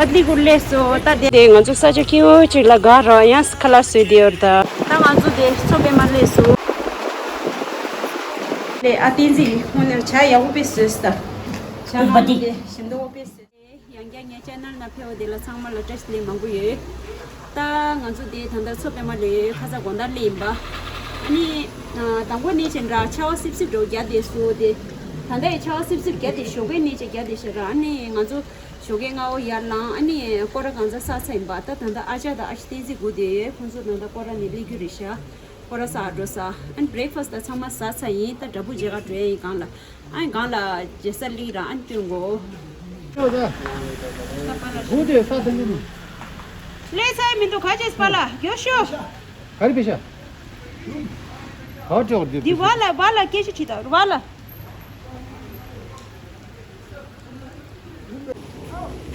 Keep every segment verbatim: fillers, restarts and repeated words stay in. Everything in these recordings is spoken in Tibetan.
ཨ་ལི་གུར་ལས་སོ། ད་དེ་དེ་ང་ཚོ་ས་ཆ་སྐྱིད་པོ་ཅིག་ལ་ག་ར་ཡང་ཁ་ལག་བཟོས་ཏེ་ཡོད་ད། ད་ང་ཚོ་དེ་མཚོ་པད་མ་ལས་སོ། ལས་ཨ་བསྟན་འཛིན་ཧོན་ནས་ཇ་ཡག་པོ་དཔེ་བཟོས་ད། ཇ་ལ་དེ་ཞིམ་མདོག་དཔེ་བཟོས། ཡང་བསྐྱར་ངའི་ཆེ་ནལ་ནང་ཕེབས་པ་དེ་ལ་ཚང་མ་ལ་བཀྲ་ཤིས་བདེ་ལེགས་མང་པོ་ཡོད། ད་ང་ཚོ་དེ་ད་ལྟ་མཚོ་པད་མ་ལས་ཁ་ས་དགོང་དག་སླེབས་ཡིན་པ། ཨ་ནི། དང་པོ་ནས་ཅན་ར་ཆར་པ་སིབ་སིབ་འགྲོ་རྒྱ་དེ་སུ་དེ། ད་ལྟ་ཡི་ཆར་པ་སིབ་སིབ་རྒྱ་དེ་ཞོགས་ཀས་ནས་ཅན་རྒྱ་དེ་ཞེ་ར་ཨ་ནི་ང་ཚོ་ཞོགས་ཀས་སྔ་པོ་ཡར་ལངས། ཨ་ནི་སྐོར་ར་གང་ཚ་ས་ཚ་ཡིན་པ། ད་ད་ལྟ་ཨ་ཅག་དང་ཨ་ཅག་བསྟན་འཛིན་སྒུག་བསྡད་ཡོད། ཁོང་ཚོ་ད་ལྟ་སྐོར་ར་ནས་སླེབས་རྒྱུ་རེད་ཤག་སྐོར་ར་ས་འགྲོ་ས། ཨ་ནི་བྷི་རེག་ཕ་སི་ད་ཚང་མ་ཟ་ཚར་ཡིན། ད་འདྲ་པོ་མཇལ་ག་འགྲོ་ཡ་ཡིན་སྒང་ལ། ཨ་ནི་སྒང་ལ་མཇལ་ས་སླེབས་ར་ཨ་ནི་སྟོན་གོ། ལས་ས་མི་འདུག་ག་ཅེས་པ་ལ་རྒྱོ་ཤོ། ག་རེ་པེ་ཤ། ག་ཅོག་འདི་འདི་བ་ལ་བ་ལ་སྐད་ཆ་དྲིས་དང་བ་ལ།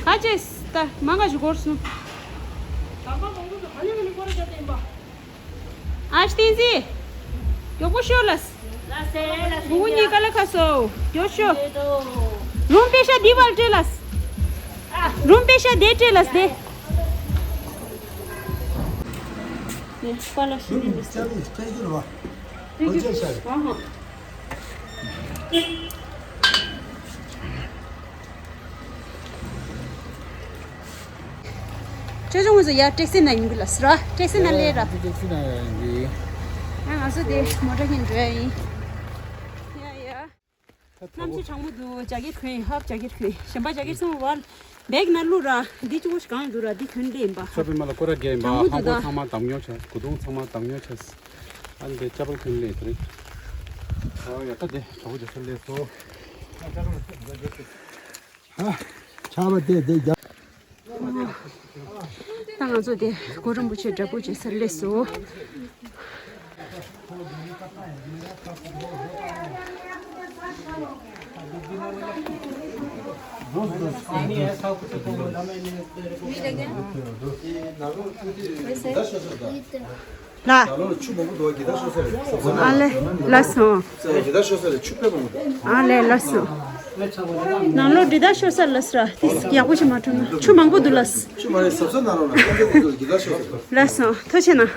ག་ཅེས་ད་མང་ག་ཞིག་འགོར་སོང་། ཨ་བསྟན་འཛིན། མགྱོགས་པོ་ཤོག་ལགས། ལགས་སེ། ལགས་སེ། གུ་གུ་གཉིས་ཀ་ལ་ཁ་སོ། མགྱོགས་ཤོག་ཡོད་དོ། རུམ་པེ་ཤ་འདི་བར་སྤྲད་ལགས། ཨ། རུམ་པེ་ཤ་དེ་སྤྲད་ལགས་དེ། ནས་པ་ལ་ཤི་ནི་མི་སྲིད། ཨ་ཧོ། ཅོ་ཅོ་ངོས་སུ་ཡ་ཊེག་སི་ནང་ཡིན་གི་ལ་སི་ར། ཊེག་སི་ནང་སླེབས་ར། ཊེག་སི་ནང་ཡིན་གི། ཡ་ང་ཚོ་དེ་མོ་ཊ་གིན་འགྲོ་ཡ་ཡིན། ཡ་ཡ། གནམ་གཤིས་གྲང་མོ་འདུག་ཇ་ཀེ་ཊི་གོན། ཧབ་ཇ་ཀེ་ཊི་གོན། གཞན་པ་ཇ་ཀེ་ཊི་ཚང་མ་བར་བེག་ནང་བླུགས་ར། འདི་གཅིག་པོ་ཞིག་གང་ཡོད་འདུག་ར། འདི་གྱོན་སླེབས་ཡིན་པ། མཚོ་པད་མ་ལ་སྐོར་ར་རྒྱག་ཡིན་པ། གྲང་མོ་ཧ་འདུག་གོ་ད། ཚང་མ་དམ་ཉོ་བྱས། གོས་ཐུང་ཚང་མ་དམ་ཉོ་བྱས། ཨ་ནི་དེ་ཅ་པལ་གྱོན་སླེབས་དེ་རེད། ཨ་ཡ་ད་དེ་གྲོགས་པོ་རྒྱ་ཚོ་སླེབས་སོང་། ཧ། ཆར་པ་དེ་དེ་རྒྱ། ད་ང་ཚོ་དེ་གུ་རུ་རིན་པོ་ཆེ་འདྲ་པོ་བྱེད་སར་སླེབས་སོང་། ལ། ཨ་ལེ། ལགས་སོ། ཨ་ལེ། ལགས་སོ། ནང་ལོགས་འདི་ད་ཤོར་ས་ལགས་སོ། དེ་ཡག་པོ་ཞིག་མ་འཁྲུངས་ན། ཆུ་མང་པོ་འདུག་ལགས། ལགས་སོ། ཐུགས་རྗེ་གནང་།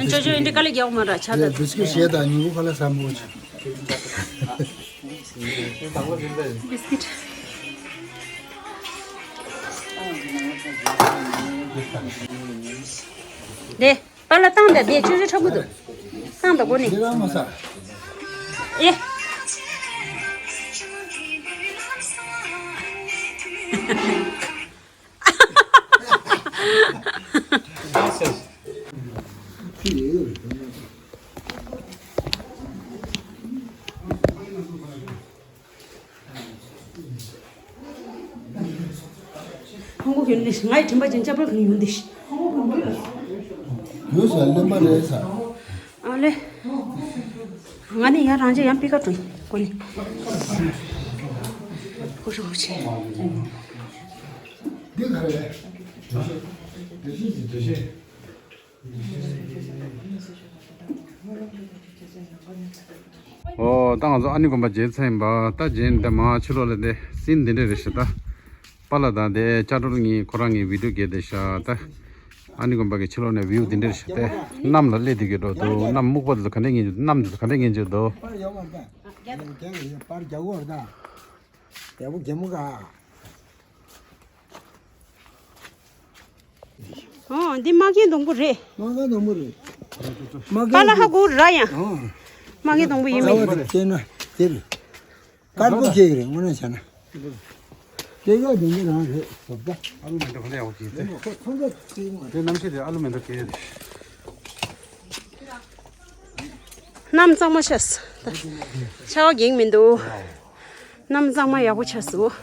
ཅོ་ཅོ་འདི་ག་ལ་རྒྱག་མ་ར་ཆ་ད། བིས་ཀིཊ་བཞེས་དང་ཉིན་གུང་ཁ་ལག་ཟ་མོ། བིས་ཀིཊ། དེ་པ་ལ་བཏང་དང་དེ་ཅོ་ཅོ་འཁྲབ་གི་འདུག་བཏང་དང་གོ་ནི། འདི་རང་མ་ཟ། ཨེ། ཧོང་ཀོང་གི་ནི་ང་ཡི་དྲན་པ་ཅན་ཅ་པར་གི་ཡོང་དེ་ཤི། ཡོད་ས་ལེན་པ་རེད་ས། ཨ་ལེ། ང་ནི་ཡང་རང་ཅག་ཡང་པི་ཀ་ཀྲུང་གོ་ནི། ཧུ་ཧྲུ་ཧུ་ཆེ། འདི་ག་རེད། འདི་ཤི་འདི་ཤི། ཨོ། ད་ང་ཚོ་ཨ་ནི་དགོན་པ་མཇལ་ཚར་ཡིན་པ། ད་མཇལ་འདི་མ་ཕྱི་ལོགས་ལ་དེ་སིན་འདི་འདྲ་རེད་ཤག་ད། པཱ་ལགས་དང་དེ་ལྕགས་སྒྲོག་གཉིས་ཁོ་རང་གཉིས་བི་ཌིའོ་རྒྱག་བསྡད་ཤག་ད། ཨ་ནི་དགོན་པ་གི་ཕྱི་ལོགས་ནས་བིའུ་འདི་འདྲ་རེད་ཤག་དེ། གནམ་ལ་སླེབས་བསྡད་ཀྱི་འགྲོ་འདུག་གནམ་སྨུག་པ་དེ་ཚོ་ག་འདྲས་ངན་གྱི་འདུག་གནམ་དེ་ཚོ་ག་འདྲས་ངན་གྱི་འདུག་པར་རྒྱག་གོ་ར་ད། རྒྱལ་པོ་རྒྱལ་མོ་ག་ཨོ། འདི་མ་གེ་སྡོང་པོ་རེད། མ་གེ་སྡོང་པོ་རེད། མ་གེ་པཱ་ལགས་ཧ་གོ་ར་ཡ། ཨོ། མ་གེ་སྡོང་པོ་ཡིན་མིན། རྩ་བ་དེ་བྱས་ན་དེ་རེད། དཀར་པོ་སྐྱེས་རེད་དངོས་གནས་བྱས་ན། སྐྱེས་ཡག་དེ་འདྲ་རང་རེད་བཟོ་ལྟ། ཨ་ལུ་མེ་ཏོག་ག་འདྲ་ཡག་པོ་སྐྱེས་ཏེ། ཁོ་ཁོ་ཚོ་སྐྱེས་མ་རེད། དེ་གནམ་གཤིས་དེ་ཨ་ལུ་མེ་ཏོག་སྐྱེས་རེད། གནམ་གཙང་མ་ཤག་ད། ཆར་པ་རྒྱག་མི་འདུག་གནམ་གཙང་མ་ཡག་པོ་ཆགས་སོང་།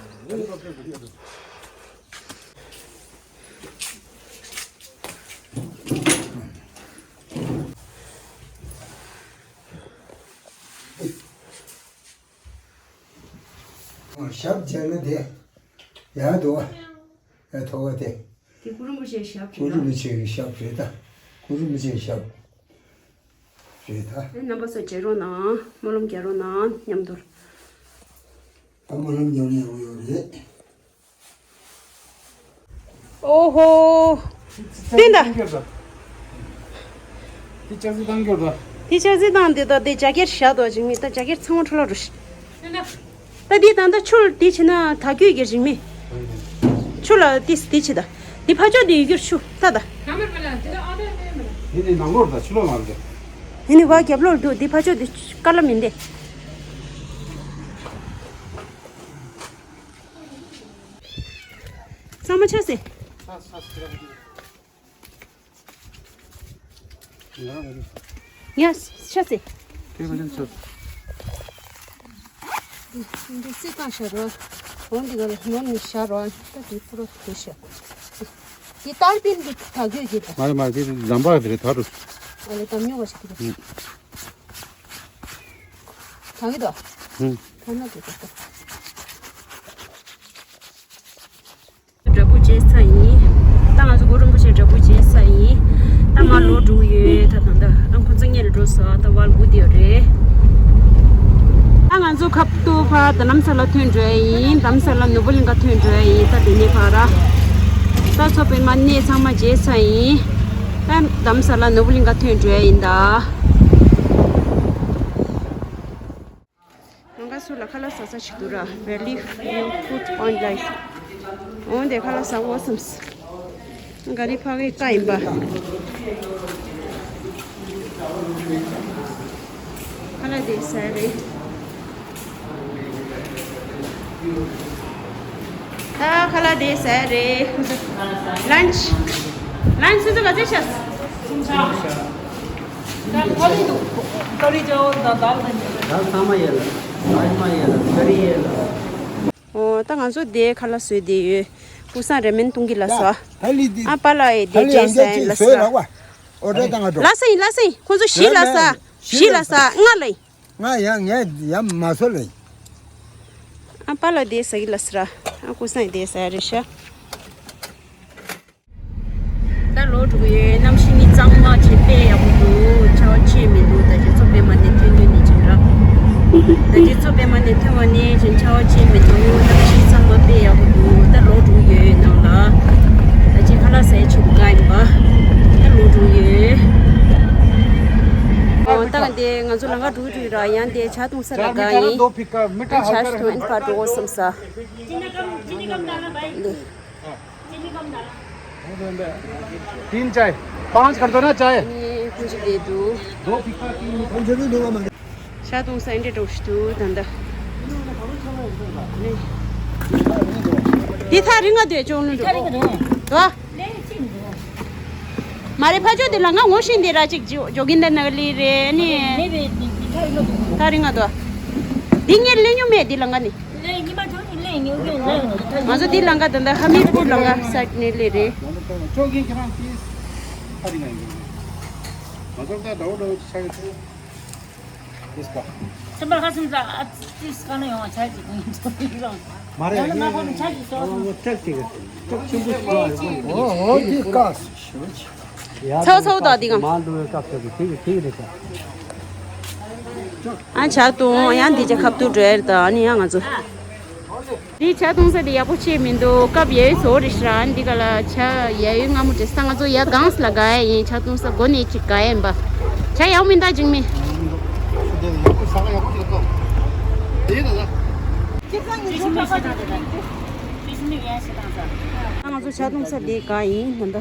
ཞབས་རྗེས་ལ་དེ་ཡར་འདུག་བ། ཡར་མཐོ་བ་དེ། དེ་གུ་རུ་རིན་པོ་ཆེའི་ཞབས་གུ་རུ་རེད་རིན་པོ་ཆེ་གི་ཞབས་རེད་ད། གུ་རུ་རིན་པོ་ཆེའི་ཞབས་རེད་ད། ཨེ་རྣམ་པ་ཚོ་མཇལ་རོགས་གནང་། སྨོན་ལམ་རྒྱག་རོགས་གནང་མཉམ་དུ། ད་སྨོན་ལམ་རྒྱག་ནས་ཡོང་ཡོད་རེད། ཨོ་ཧོ། བསྟན་ད། དེ་ལྕགས་རྩི་བཏང་རྒྱུ་རེད། དེ་ལྕགས་རྩི་བཏང་དེ་ད་དེ་རྒྱ་སྐྱེར་བཞག་དོ་ཅིག་མི་ད་རྒྱ་སྐྱེར་ཚང་མ་འཕྲོ་བརླག་འགྲོ་ཤི། ད་དེ་ད་ད་ཆུ་དེ་བྱས་ན་ད་སྐྱོད་ཀྱི་རིང་མི། ཆུ་ལ་དེ་དེ་བྱེད་ད། དེ་ཕ་ཅོག་དེ་ཡི་གུར་ཆུ་ད་ད། དེ་ནི་ནང་ལོགས་ད་ཕྱི་ལོགས་ལ་རེད། དེ་ནི་བ་རྒྱབ་ལོགས་འདུག་དེ་ཕ་ཅོག་དེ་དཀར་ལ་མིན་ཏེ། གཙང་མ་ཆགས་སེ། ཡ། ཤ་ཚེ། འདི་རྩི་བཏང་བཞག་རོགས། འོ་འདི་ག་ལ་ནོར་ནས་བཞག་རོགས། ད་འདི་ཕུ་རོ་དེ་བཞག་འདི་ཏར་པིན་འདི་ད་གོས་ཀྱི་ད། མ་རེད་མ་རེད། འདི་ཟམ་པ་དེ་རེད་ད་རུ། ཨ་ལེ་ད་སྨྱོ་བ་ཞིག་གི་ད། ད་གི་ད། ད་ན་དེ་ད། འདྲ་པོ་བྱས་ཚར་ཡིན། ད་ང་ཚོ་གུ་རུ་རིན་པོ་ཆེ་འདྲ་པོ་བྱས་ཚར་ཡིན། ད་ང་ལོག་འགྲོ་གི་ཡོད། ད་ད་ད་ཨ་ཁོ་ཚོ་སྔོན་ལ་འགྲོ་སོང་། ད་བར་སྒུག་བསྡད་ཡོད་རེད། ད་ང་ཚོ་ཁབ་ཏུ་ཕར་རྡ་རམ་ས་ལ་ཐོན་འགྲོ་ཡ་ཡིན། རྡ་རམ་ས་ལ་ནོར་བུ་གླིང་ག་ཐོན་འགྲོ་ཡ་ཡིན། ད་དེ་ནས་ཕར་ད་ཚོ་པད་མ་གནས་ཚང་མ་བརྗེས་ཚར་ཡིན། ད་རྡ་རམ་ས་ལ་ནོར་བུ་གླིང་ག་ཐོན་འགྲོ་ཡ་ཡིན་ད། ང་ག་སུ་ལ་ཁ་ལག་ཟ་ས་ཞིག་འདུག་ར། Valley View Food Point Life། འོ་དེ་ཁ་ལག་ཟ་འོ་བསམས། ག་རི་ཕ་གི་ཀ་ཡིན་པ། ཁ་ལག་དེ་ཟ་རེད། ད་ཁ་ལག་དེ་ཟ་རེད། Lunch lunch སུ་ཚོ་ག་ཚོད་ཤག་ད་ཁོ་ལི་འདུག་ཀ་རི་ཅའོ་ད་དཱལ་དང་། དཱལ་ཚང་མ་ཡོད་ལ། རཱཇ་མ་ཡོད་ལ། ཀ་རི་ཡོད་ལ། ཨོ་ད་ང་ཚོ་དེ་ཁ་ལག་བཟོས་དེ་ཡོད། ཀུ་སང་རེ་མན་བཏུང་གི་ལ་སོ། ད་ལི་དེ། ཨ་པ་ལ་ཡི་དེ་ད་ལི་རྗེས་ཡང་ས་ཡིན་ལ་བཟོས་སོ། ལ་བ། ཨོ་ཌར་བཏང་ང་འགྲོ། ལ་ས་ཡིན་ལ་ས་ཡིན། ཁོང་ཚོ་བཞི་ལ་ས། བཞི་ལ་ས། ལྔ་ལ་ཡིན། ང་ཡང་ངས་ཡང་མ་བཟོ་ལ་ཡིན། ཨ་པ་ལ་དེ་ཟ་གི་ལ་སི་ར། ཨ་ཀུ་སང་དེ་ཟ་རེད་ཤག་ད་ལོག་འགྲོ་གི་ཡོད། གནམ་གཤིས་ནི་གཙང་མ་བྱས་དཔེ་ཡག་པོ་འདུག་ཆར་པ་ཅི་མི་འདུག་ད་ཁྱེད་ཚོ་པད་མ་ནས་ཐོན་ཐོན་ནས་ཅིག་ར། ད་ཁྱེད་ཚོ་པད་མ་ནས་ཐོན་པ་ནས་ཅིག་ཆར་པ་ཅི་མི་འདུག་གནམ་གཤིས་གཙང་མ་དཔེ་ཡག་པོ་འདུག་ད་ལོག་འགྲོ་གི་ཡོད་ནང་ལ། ད་ཅིག་ཁ་ལག་ཟས་ཆུ་དགའ་ཡིན་པ། ད་ལོག་འགྲོ་གི་ཡོད། ཨོ་ད་ག་འདི་ང་ཚོ་ལམ་ཁ་འགྲོ་གི་འགྲོ་གི་ར། ཡང་འདི་ཇ་འཐུང་ས་ལ་དགའ་ཡིན། ཇ་འཐུང་ཨན་ཕར་འགྲོ་བསམ་ས། འདི། तीन चाय, पांच कर दो ना चाय। ནི་ཁོང་ཚོ་བསྡད་འདུག दो फीका, तीन मीठा। ཇ་བཏུང་ས་འདྲ་འགྲོ་ཞིག་འདུག་ད་ལྟ། འདི་ཐག་རིང་ང་འདུག་ཅོང་ལུ་འགྲོ། ཐག་རིང་གི་རེད། དོ། མ་རེད། ཕ་ཇོ་འདི་ལ་ང་ངོ་ཤེས་འདི་ར་ཅིག་འཇོ་གིན་ད་ན་ག་ལི་རེད་ནི། ཐག་རིང་ང་འདུག་འདི་ངས་ལེན་མྱོང་མེད་འདི་ལ་ང་ནི། ང་ཚོ་འདི་ལ་ང་ད་ལྟ་ཧ་མི་པུར་ལ་ང་སའིཌ་ནས་ལེ་རེད། ཅོག་གིན་ཁྱེད་རང་ཏིས་ཐག་རིང་ང་ཡིན། ང་ཚོ་ད་འདྲ་བོ་འདྲ་བོ་ཅིག་ཆགས་ཡོད། སེམས་པ་ཁ་སེམས་ཙ་ཨ་ཙི་ཙི་ཀ་ན་ཡོང་བ་ཆ་ཅིག་གིན་ཚོ་ཡིན་རང་། མ་རེད། ཡང་ན་མ་ཁོ་ནི་ཆ་ཅིག་ཤོག་སོང་། ཨོ་ཏྲག་ཅིག་ཏྲག་ཆེན་པོ་ཞིག་ཡོད་རེད། ཨོ་ཨོ་འདི་ཀ་ཞུ་ཅིག་ཚའོ་ཚའོ་དང་འདི་གང་། མ་འགྲོ་བའི་སྐབས་སུ་གི་དེ་གི་དེ་གི་རེད་ད། ཨ་ཇ་བཏུང་ཡང་འདི་ཇ་ཁབ་ཏུ་འགྲོ་ཡ་རེད་ད། ཨ་ནི་ཡང་ང་ཚོ། འདི་ཇ་བཏུང་ས་དེ་ཡག་པོ་བྱས་མི་འདུག་སྐབས་ཡ་ཡོད་བཟོ་རེད་ཤག་འདི་ག་ལ་ཇ་ཡ་ཡོད་སྔ་མོ་དྲེ་ས་ང་ཚོ་ཡ་གངས་ལ་དགའ་ཡ་ཡིན། ཇ་བཏུང་ས་སྒོ་ནས་ཅིག་དགའ་ཡ་ཡིན་པ། ཇ་ཡག་པོ་མིན་ད་འཇིགས་མེད། ང་ཚོ་ཇ་བཏུང་ས་དེ་དགའ་ཡིན་ད་ལྟ།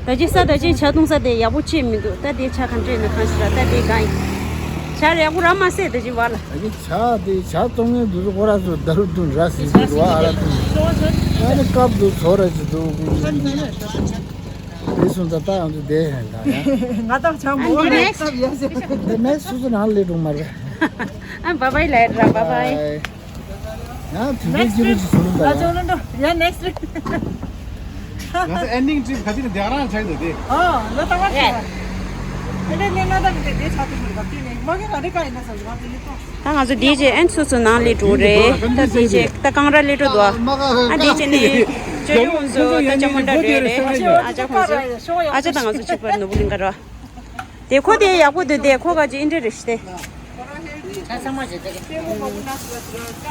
ད་ཅི་ས་ད་ཅི་ཇ་བཏུང་ས་དེ་ཡག་པོ་བྱས་མི་འདུག་ད་དེ་ཇ་ག་འདྲས་ན་གང་ཞིག་ར་ད་དེ་གང་ཡིན། ཇ་ར་ཡག་པོ་ར་མ་ཟད་ད་ཅི་བ་ལ། ད་ཅི་ཇ་དེ་ཇ་བཏུང་ངེ་འདུག་ཁོ་ར་ཚོ་ད་རུ་བཏུང་ར་སི་སི་རུ་ཨ་ར་བཏུང་། ཨ་ནི་སྐབས་འདུག་ཚོ་ར་ཅི་འདུག་དེ་སོང་ད་ད་ཡང་དུ་དེ་ཧན་ད་ཡ། ང་ད་ཇ་མོ་ར་ནེགསི་ཡ་ཟེར། དེ་མེད་སུ་སུ་ནང་ལས་སྒྲུང་མ་རེད། ཨ་བ་བའི་ལ་ར་བ་བའི། ཡང་དུས་ཚོད་སྐྱིད་པོ་ཅིག་བཟོ་རུང་ད་ཡང་། ཡང་ནེགསི་ཊི་ཊི་རིབ། ང་ཚོ་ཨེན་ཌིང་ཊི་རིབ་ག་ཅིག་ནས་རྒྱག་རང་བྱ་ཡི་འདུག་དེ། ཨོ་ལོ་ད་བ་ཤེས། ཨེ་ནས་ནས་ན་ད་མི་དེ་དེ་ཆ་དུ་མི་རུ་ག་དེ་ནས་མ་གི་ག་རེ་ག་ཡིན་ན་ཟ་ཟ་དེ་ཡིན་ཏོ། ད་ང་ཚོ་ཌི་ཇེ་ཨན་སུ་སུ་ནང་ལས་འགྲོ་རེད། ད་ཌི་ཇེ་ད་གང་ར་ལས་འགྲོ་འདུག་ཨ་ཌི་ཇེ་ནས་ཅོ་ཅོ་ཁོང་ཚོ་ད་ཅ་མོ་འདྲ་རེད་རེད། ཨ་ཅག་ཁོང་ཚོ་ཨ་ཅག་དང་ང་ཚོ་གཅིག་པར་ནོར་བུ་གླིང་ག་ར། དེ་ཁོ་དེ་ཡག་པོ་འདུག་དེ་ཁོ་ག་ཅི་ཨིན་དྲི་རེ་ཤི་དེ།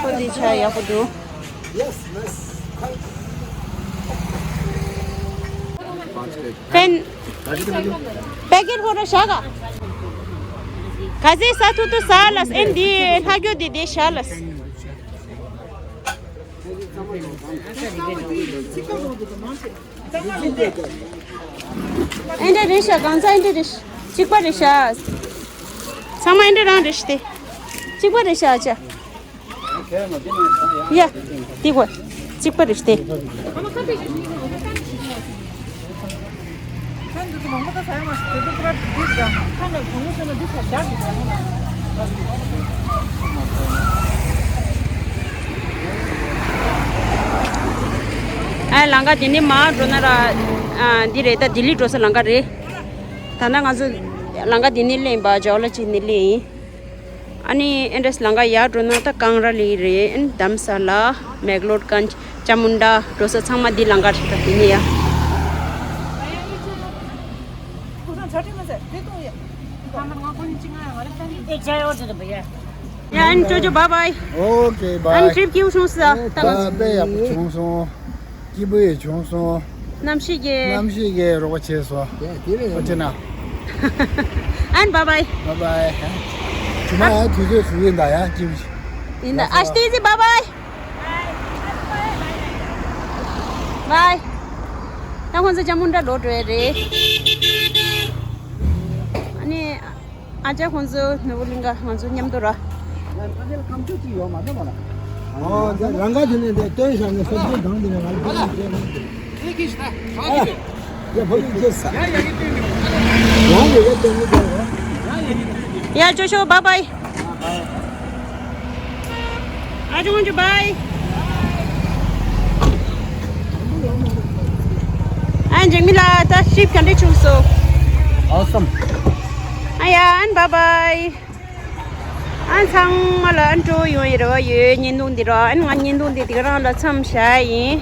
ཁོ་དེ་ཆ་ཡག་པོ་འདུག་ཕན། པེ་ཀེཊ་ཧོ་ར་ཤ་ག་ག་ཟེ་ས་ཐུ་ཐུ་ས་ལ་ཨིན་དེ་ལྷ་གྱོ་དེ་དེ་ཤ་ལ། ཨེ་འདྲ་རེད་ཤག་གང་ཚ་ཨེ་འདྲ་རེད་ཤག་གཅིག་པ་རེད་ཤག་ཚང་མ་ཨེ་འདྲ་རང་རེད་ཤག་སྟེ། གཅིག་པ་རེད་ཤག་ཨ་ཅག་ཡ། དེ་གོ་གཅིག་པ་རེད་ཤག་སྟེ། ཨ་ལམ་ཁ་དེ་ནས་མར་འགྲོ་ན་ར། ཨ་འདི་རེད་ད། ལྡི་ལི་འགྲོ་ས་ལམ་ཁ་རེད། ད་ལྟ་ང་ཚོ་ལམ་ཁ་དེ་ནས་སླེབས་ཡིན་པ། ཇོ་ལ་ཅིག་ནས་སླེབས་ཡིན། ཨ་ནི་ཨེ་འདྲས་ལམ་ཁ་ཡར་འགྲོ་ན་ད་ཀང་ར་ལི་རེད། ཨ་ནི་དྷ་རམ་ས་ལ། མེག་ལོར་གན་ཇི། ཅ་མུན་ཌ་འགྲོ་ས་ཚང་མ་འདི་ལམ་ཁ་རེད། ད་དེ་ནས་ཡ། ཡ་ཨན་ཅོ་ཅོ་བཱའི་བཱའི། ཨོ་ཁེ་ཨན་བཱའི། ཊི་རིབ་སྐྱིད་པོ་བྱུང་སོང་། ཨ་ད་ང་ཚོ་དཔེ་ཡག་པོ་བྱུང་སོང་། སྐྱིད་པོ་ཡང་བྱུང་སོང་། གནམ་གཤིས་ཀྱི། གནམ་གཤིས་ཀྱི་རོགས་པ་བྱས་སོང་། ཡ་དེ་རེད། ཨོ་ཅེ་ན། ཨན་བཱའི་བཱའི། བཱའི་བཱའི། ཇུ་མ་ཡང་དུས་ཚོད་ཟིན་ཡིན་ད་ཡང་སྐྱིད་པོ་ཞིག་ཡིན་ད། ཨ་ཤི་ཏི་ཟི་བཱའི་བཱའི། བཱའི། ད་ཁོང་ཚོ་ཅ་མུན་ཌ་ལོག་འགྲོ་ཡ་རེད། ཨ་ནི། ཨ་ཅག་ཁོང་ཚོ་ནོར་བུ་གླིང་ག་ང་ཚོ་མཉམ་དུ་ར། ཨོ་ད་རང་ག་དེ་ནས་དེ་སྟོན་བཞག་ནས་སོ་སོའི་སྒང་དེ་ནས་ང་ཚོ་སྟོན་ནས་སྟོན་ནས། ཡ་ཕ་གི་ཁྱེད་ས། ཡ་ཡ་གི་སྟོན་གི། ཡ་ཡ་གི་སྟོན་གི། ཡ་ཅོ་ཅོ་བཱའི་བཱའི། ཨ་ཅོ་ཁོང་ཚོ་བཱའི། ཨ་འཇིགས་མེད་ལགས་ད་ཊི་རིབ་ག་འདྲ་བྱུང་སོང་། Awesome. ཨ་ཡ་ཨན་བཱའི་བཱའི། ཨན་ཚང་མ་ལ་ཨན་སྤྲོ་ཡོང་ཡི་རེ་བ་ཡོད། བརྙན་ཐུང་འདི་ར་ཨན་ང་བརྙན་ཐུང་འདི་དེ་ག་རང་ལ་མཚམས་བཞག་ཡིན།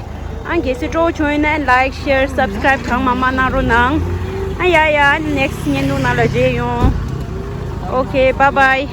ཨན་གལ་སྲིད་སྤྲོ་བྱུང་ཡོད་ན་ཨན་ལའིཀ་ཤེར་སབ་སི་ཀ་རའིབ་གང་མང་མང་གནང་རོགས་གནང་། ཨན་ཡ་ཡ་ཨན་ནེགསི་བརྙན་ཐུང་ནང་ལ་མཇལ་ཡོང་། ཨོ་ཁེ་བཱའི་བཱའི།